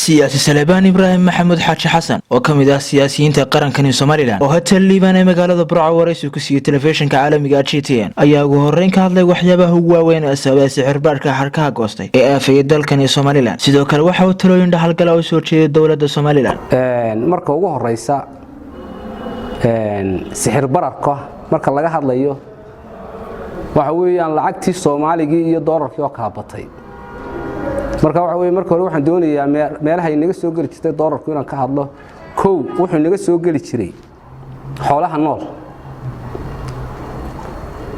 Siyaasi Salebaan Ibraahim Maxamuud Xaaji Xasan, oo ka mid ah siyaasiyiinta qarankani Somalilan, oo Hotel Liibaan ee magaalada Burco waraysi ku siiyey telefishinka caalamiga GTN, ayaa ugu horreyn ka hadlay waxyaabaha ugu waaweyn ee sababay sixirbararka xarkaha goostay ee aafayay dalkani Somalilan. Sidoo kale waxa uu talooyin dhaxalgala u soo jeeday dowladda Somalilan. Marka ugu horeysa, sixir bararka marka laga hadlayo, waxa weeyaan lacagtii Soomaaligii iyo doolarkii oo kala batay. Marka waxa weye, marka hore waxaan doonayaa meelaha inaga soo geli jirtay doolarku inaan ka hadlo. Kow, wuxuu inaga soo geli jiray xoolaha nool.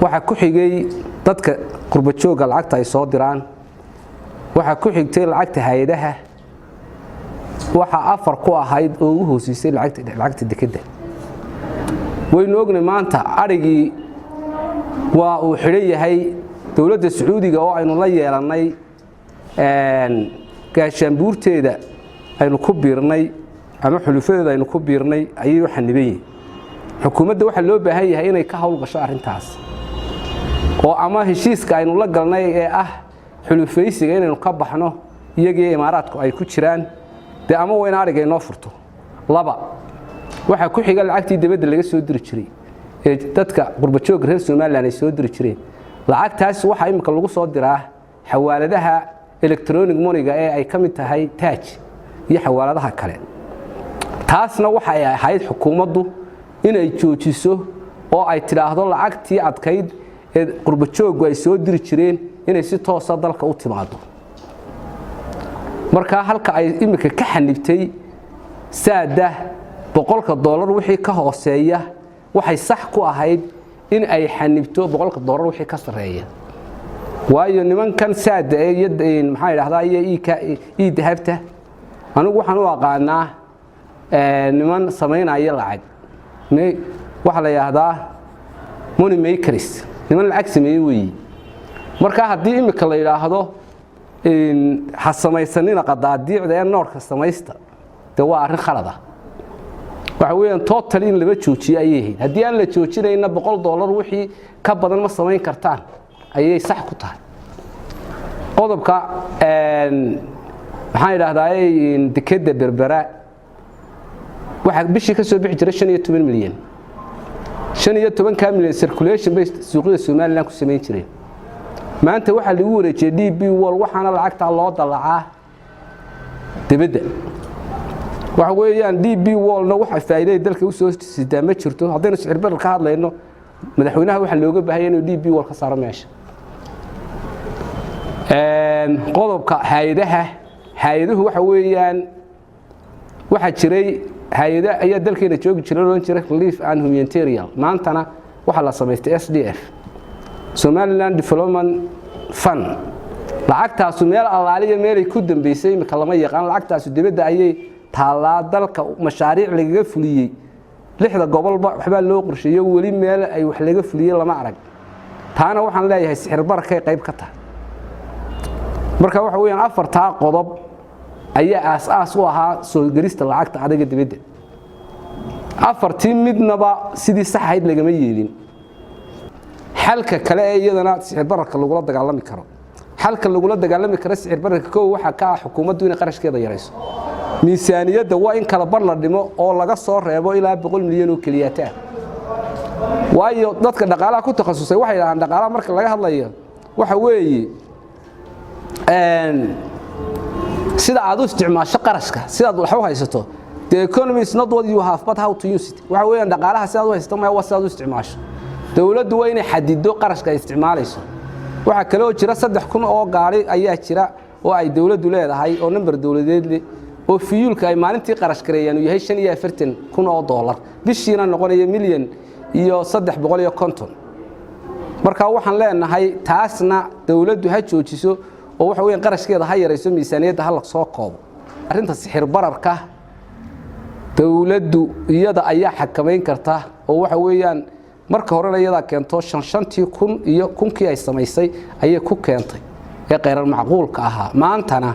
Waxaa ku xigay dadka qurbajoogga lacagta ay soo diraan. Waxaa ku xigtay lacagta hay-adaha. Waxaa afar ku ahayd oo ugu hoosiisay lacagta dekedda. Waynu ognay maanta adhigii waa uu xidhan yahay. Dowladda Sacuudiga oo aynu la yeelannay gaashaanbuurteeda aynu ku biirnay ama xulufadeeda aynu ku biirnay ayay u xaniban yihin. Xukuumadda waxaa loo baahan yahay inay ka howlgasho arrintaas, oo ama heshiiska aynu la galnay ee ah xulufaysiga inaynu ka baxno, iyagii Imaaraadku ay ku jiraan dee, ama waa in adhiga inoo furto. Laba, waxaa ku xiga lacagtii dibadda laga soo diri jiray ee dadka qurbajoogga reer Somalilan ay soo diri jireen. Lacagtaas waxaa imminka lagu soo diraa xawaaladaha electronic money-ga ee ay ka mid tahay Taaj iyo xawaaladaha kale. Taasna waxay ahayd xukuumaddu inay joojiso oo ay tidhaahdo lacagtii adkayd ee qurbajooggu ay soo diri jireen inay si toosa dalka u timaado. Markaa halka ay iminka ka xanibtay saada $100 wixii ka hooseeya, waxay sax ku ahayd in ay xanibto $100 wixii ka sarreeya, waayo nimankan saada iyo, maxaa idhahdaa, iyo e-Dahabta, anigu waxaan u aqaanaa niman samaynaya lacag. Waxaa la yidhaahdaa money makers, niman lacag sameeye weeyi. Marka haddii imika la yidhaahdo ha samaysanina qadaadiicda ee noorka samaysta, dee waa arrin khalad ah. Waxa weeyaan total in laba joojiyo ayay ahayd. Haddii aan la joojinayna, $100 wixii ka badan ma samayn kartaan ayay sax ku tahay. Qodobka, maxaan idhahdaa, dekedda Berbera waxaa bishii ka soo bixi jiray 15 milyan. 15-ka milyan circulation bay suuqyada Somalilan ku samayn jireen. Maanta waxaa lagu wareejiyey DP World, waxaana lacagtaa loo dallacaa debadda. Waxa weeyaan DP World-na waxa faa'iidada dalka usoo sidaa ma jirto. Haddaynu sicir barar ka hadlayno, madaxweynaha waxaa looga baahanya inuu DP World ka saaro meesha. Qodobka hay-adaha, hay-aduhu waxa weeyaan waxaa jiray hay-ada ayaa dalkeena joogi jiray, loodhan jiray Relief and Humanitarian. Maantana waxaa la samaystay SDF, Somaliland Development Fund. Lacagtaasu meel allaaliya meelay ku dambeysay imika lama yaqaan. Lacagtaasu dibadda ayay taallaa. Dalka mashaariic lagaga fuliyey lixda gobolba waxbaa loo qorsheeyo, weli meel ay wax laga fuliyey lama arag. Taana waxaan leeyahay sixir bararkay qayb ka tahay. Marka waxa weeyaan afartaa qodob ayaa aas-aas u ahaa soo gelista lacagta adaga dibadda. Afartii midnaba sidii sax ahayd lagama yeelin. Xalka kale ee iyadana sixir bararka lagula dagaalami karo, xalka lagula dagaalami karo sixir bararka, kow waxaa ka ah xukuumaddu inay qarashkeeda yarayso. Miisaaniyadda waa in kala bar la dhimo oo laga soo reebo ilaa 100 milyan oo keliyaataa, waayo dadka dhaqaalaha ku takhasusay waxay yidhahdaan, dhaqaalaha marka laga hadlayo, waxa weeye sida aad u isticmaasho qarashka, sidaad wax u haysato. The economy is not what you have but how to use it. Waxa weeyaan dhaqaalaha sidaad u haysato maya, waa sidaad u isticmaasho. Dowladdu waa inay xadido qarashka ay isticmaalayso. Waxaa kale oo jira 3000 oo gaari ayaa jira oo ay dowladdu leedahay oo namber dowladeed leh, oo fuel-ka ay maalintii qarash gareeyaan uu yahay $45,000, bishiina noqonaya 1,350,000. Marka waxaan leenahay taasna dowladdu ha joojiso oo waxa weeyaan qarashkeeda ha yarayso, miisaaniyadda ha la soo koobo. Arrinta sixir bararka dowladdu iyada ayaa xakamayn karta, oo waxa weeyaan marka horena iyadaa keento shan shantii kun iyo kunkii ay samaysay ayay ku keentay ee kheyrar macquulka ahaa. Maantana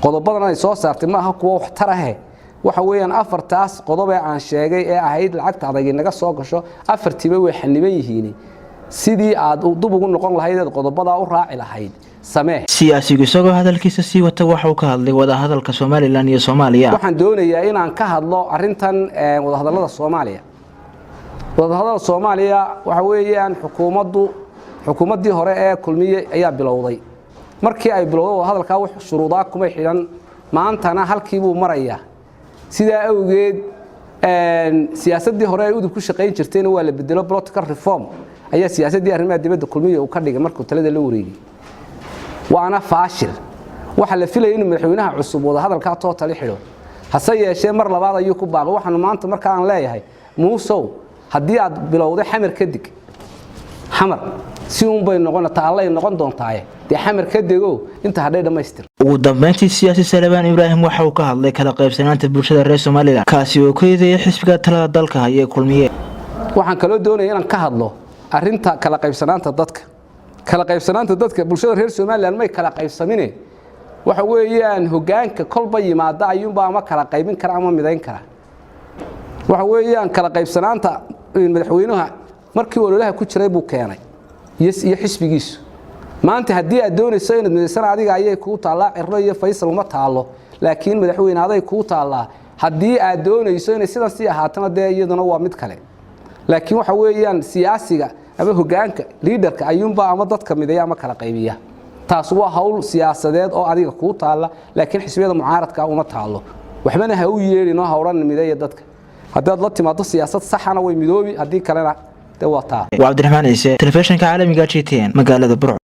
qodobadan ay soo saartay ma aha kuwo waxtar ahe. Waxa weeyaan afartaas qodob ee aan sheegay ee ahayd lacagta adag inaga soo gasho, afartiiba way xaniban yihiin. Sidii aad dub ugu noqon lahayd eed qodobadaa u raaci lahayd samee. Siyaasigu isagoo hadalkiisa sii wata waxa uu ka hadlay wadahadalka Somalilan iyo Soomaaliya. Waxaan doonayaa inaan ka hadlo arrintan wadahadallada Soomaaliya. Wadahadallada Soomaaliya waxa weeyaan xukuumaddii hore ee Kulmiye ayaa bilowday. Markii ay bilowday wadahadalkaa, wax shuruudaa kumay xidhan. Maantana halkii buu marayaa. Sidaa awgeed, siyaasaddii hore ay UDUB ku shaqayn jirtayna waa la bedelo. Political reform ayaa siyaasaddii arrimaha dibadda Kulmiye uu ka dhigay markuu talada la wareegay, waana faashil. Waxaa la filaya inuu madaxweynaha cusub wadahadalkaa totally xidho, hase yeeshee mar labaad ayuu ku baaqay. Waxaanu maanta marka aan leeyahay, Muusow, haddii aad bilowday, Xamar ka dig. Xamar si uun bay noqon taallay noqon doontaaye, dee Xamar ka dego, inta hadhay dhammaystir. Ugu dambeyntii, siyaasi Salebaan Ibraahim waxa uu ka hadlay kala qaybsanaanta bulshada reer Somalilan, kaasi oo ku eedeeyay xisbiga talada dalka haya ee Kulmiye. Waxaan kaloo doonaya inaan ka hadlo arrinta kala qaybsanaanta dadka. Kala qaybsanaanta dadka bulshada reer Somalilan may kala qaybsamine, waxa weeyaan hoggaanka kolba yimaada ayuunbaa ama kala qaybin kara ama midayn kara. Waxa weeyaan kala qaybsanaanta madaxweynuha markii ololaha ku jiray buu keenay iyo xisbigiisu. Maanta haddii aad doonayso inaad midaysana, adiga ayay kuu taallaa. Cirro iyo Faysal uma taallo, laakiin madaxweyne aday kuu taallaa. Haddii aad doonayso inay sidan sii ahaatana, dee iyaduna waa mid kale. Laakiin waxa weeyaan siyaasiga ama hoggaanka, leaderka, ayuunbaa ama dadka mideeya ama kala qaybiya. Taas waa hawl siyaasadeed oo adiga kuu taalla, laakiin xisbiyada mucaaradka uma taallo. Waxbana ha u yeedhin oo ha odhan mideeya dadka. Haddaad la timaado siyaasad saxana, way midoobi, haddii kalena dee waa taa. Waa Cabdiraxmaan Ciise, telefishinka caalamiga GTN, magaalada Burco.